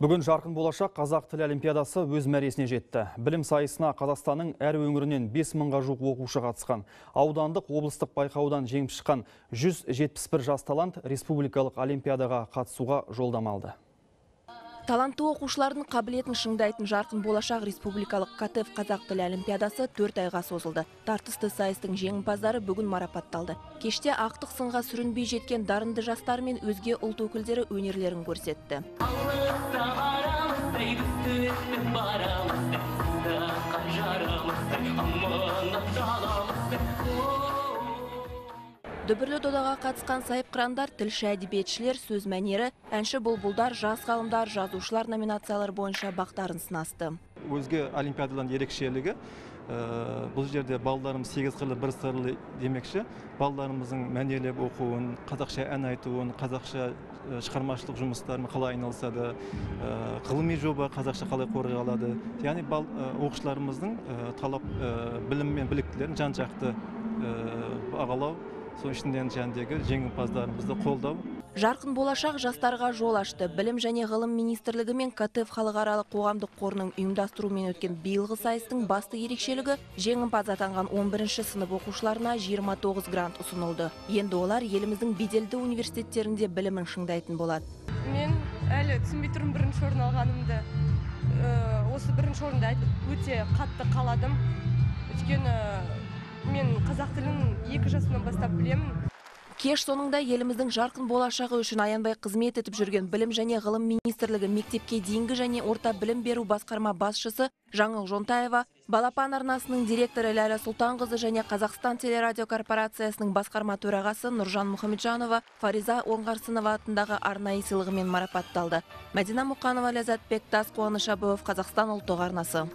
Бүгін «Жарқын болашақ» қазақ тілі олимпиадасы өз мәресіне жетті. Білім сайысына Қазақстанның әр өңірінен 5000-ға жуық оқушы қатысқан. Аудандық, облыстық байқаудан жеңіп шыққан 171 жас талант республикалық олимпиадаға қатысуға жолдама алды. Талантты оқушылардың қабілетін шыңдайтын «Жарқын болашақ» республикалық КТЭФ қазақ тілі олимпиадасы 4 айға созылды. Тартысты сайыстың жеңімпаздары бүгін марапатталды. Кеште ақтық сынға сүрінбей жеткен дарынды жастар мен өзге ұлт өкілдері өнерлерін көрсетті. Дүбірлі додаға қатысқан сайыпқырандар тілші әдебиетшілер, сөз мәнері, әнші бұлбұлдар, жас ғалымдар, жазушылар номинациялар бойынша бақтарын сынасты. Өзге олимпиададан ерекшелігі, бұл жерде балаларымыз 8 қырлы бір сырлы демекші, балаларымыздың мәнерлеп оқуын, қазақша ән айтуын, қазақша шығармашылық жұмыстарымен қалай айналысады, ғылыми жоба қазақша қалай қорғай алады. Яғни оқушыларымыздың талап білім мен біліктілерін жан-жақты бағалау, соның ішінен жәндегі жеңімпаздарымызды қолдау. «Жарқын болашақ» жастарға жол ашты. Білім және ғылым министрлігі мен КТЭФ халықаралық қоғамдық қорының ұйымдастыруымен өткен биылғы сайыстың басты ерекшелігі: жеңімпаз атанған 11 сынып оқушыларына 29 грант ұсынылды. Енді олар еліміздің беделді университеттерінде білімін шыңдайтын болады. Мен әлі түсінбей тұрмын бірінші орын алғанымды. Осы бірінші орынды өте қатты қаладым. Өйткені мен қазақ тілін 2 жасымнан бастап білемін. Кеш соңында еліміздің жарқын болашағы үшін аянбай қызмет етіп жүрген Білім және ғылым министрлігі мектепке дейінгі және орта білім беру басқарма басшысы Жаңыл Жонтаева, Балапан арнасының директоры Ләйлә Сұлтанқызы және Қазақстан телерадио корпорациясының басқарма төрағасы Нұржан Мұхамеджанова Фариза Оңғарсынова атындағы арнайы сыйлығымен марапатталды. Мәдина Мұқанова, Ләззат Бектас, Қуаныш Әбуов, Қазақстан ұлттық арнасы.